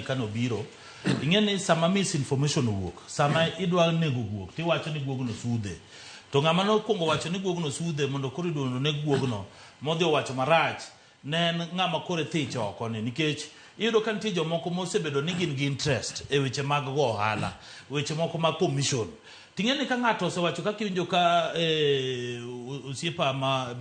Kane obiro, ing'e ni sama misinformation owuok, sama idwa nego guok tiwacho ni guogno sudhe, to ng'ama nokwongo wacho ni guogno sudhe mondo koro idwa neg guogno modhi owacho marach ne en ng'ama koro ithich oko ni, nikech iyudo ka nitie jomoko mosebedo ni gin gi interest e weche mag go ohala, weche moko mag commission. Ting'e ni ka ng'ato osewacho kaka iwinjo ka osiepa ma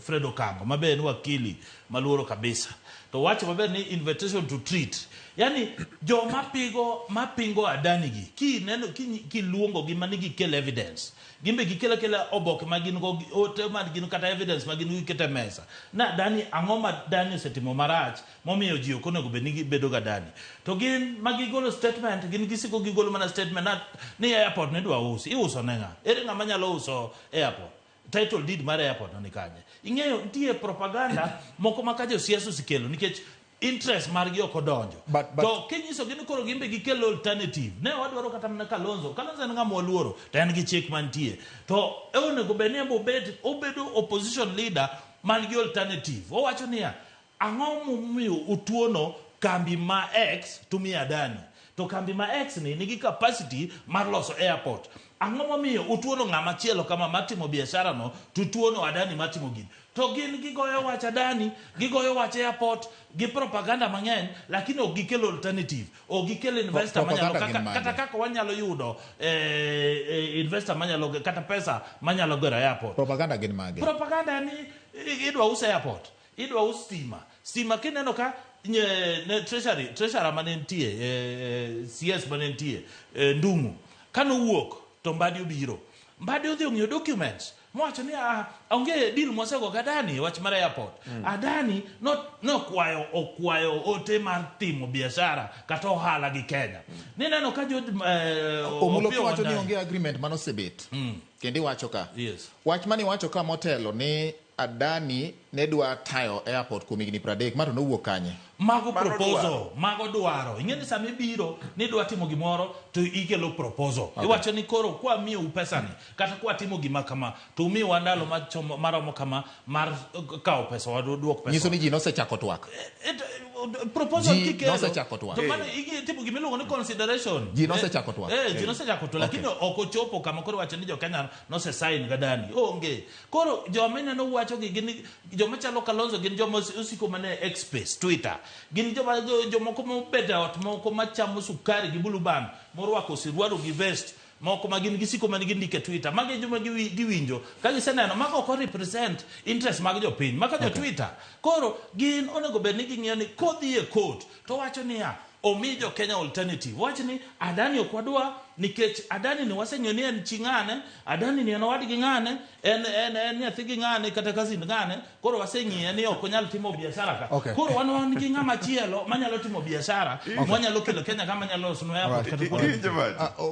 Fred Okango ma be en wakili maluoro kabisa to wacho maber ni invitation to treat, yani joma pigo mapingo Adani gi kineno kiluongo gi mani gikel evidence, gin be gikelo akela oboke ma gin go, ote ma gin kata evidence ma gin go giketo e mesa na Adani, ang'o ma Adani osetimo marach momiyo ji ok onego bed ni gibedo ga Adani. To gin ma gigolo statement, gin gisiko gigolo mana statement na, ni airport ne dwa usi, iuso ne ng'a? Ere ng'ama nyalo uso airport? Title deed mar airport no ni kanye? Ing'eyo nitie propaganda moko ma ka josiasa osekelo nikech interest margi ok odonjo. To kinyiso gi ni koro gin be gikelo alternative, ne wadwaro kata mana Kalonzo. Kalonzo en ng'ama waluoro to en gi chik mantie, to onego bed ni en be obed obedo opposition leader man gi alternative. Owacho niya, ang'o momiyo utuono kambi ma X tumiyo Adani, to kambi ma X ni nigi capacity mar loso airport? Ang'o momiyo utuono ng'ama chielo kama matimo biashara no to utuono Adani matimo gini? To gin gigoyo wach Adani, gigoyo wach airport gi propaganda mang'eny, lakini ok gikel alternative, ok gikel investor manyalo Propaganda kaka, gin mage? Kata kaka wanyalo yudo investor manyalo kata pesa manyalo gero airport. Propaganda gin mage? Propaganda ni idwa us airport, idwa us stima. Stima kineno ka nye, ne treasury, treasurer mane nitie, CS mane nitie, Ndung'u kanowuok to Mbadi obiro, Mbadi odhi ong'iyo documents mowacho ni ah, onge deal mwasego gi Adani e wach mar airport. Adani nokwayo okwayo ote mar timo biashara kata ohala gi Kenya. Nineno ka jo Omulo Opiyo kiwacho ni Wandayi. Onge agreement manosebet. Kendo iwacho ka. Yes. Wach mane iwacho ka motelo ni Adani ne dwa tayo airport kuom higni 30, ma to nowuok kanye? Mago Mano proposal, dwaro. Mago dwaro. Ing'e ni sama ibiro ni idwa timo gimoro to ikelo proposal. Iwacho ni koro kwa miyou pesani kata kwa timo gima kama to umiwa ndalo machomo maromo kama mar kawo pesa waduok pesa. Nyiso ni ji nosechako twak. Proposal Ji kikelo nosechako twak. to mano itimo gima iluongo ni consideration. Ji nosechako twak. Ji nosechako twak, lakini ok ochopo kama koro wacho ni jo Kenya nose sign ga Adani. Onge. Koro joma ineno wacho gi gin joma chalo Kalonzo, gin joma osiko mana e X space, Twitter. Gin joma jomoko mobet e ot moko machamo sukari gi blue band, morwako siruaru gi vest, moko ma gin gisiko mana gindiko e Twitter. Mago e joma giwinjo. Ka giseneno, mago ok represent interest mag jopiny. Maka jo Twitter. Koro gin onego bed ni ging'iyo ni kodhi e court to wacho niya, omi jo Kenya alternative. Wach ni Adani ok wadwa nikech Adani ni waseng'eyo ni en chi ng'ane, Adani ni en owadgi ng'ane, en nyathi gi ng'ane kata cousin ng'ane, koro waseng'iye ni ok onyal timo biashara ka. Koro wan gi ng'ama chielo manyalo timo biashara, mwanyalo kelo Kenya ka, manyalo loso airport kata kuonde. Iwinjo mati? Ah, ok.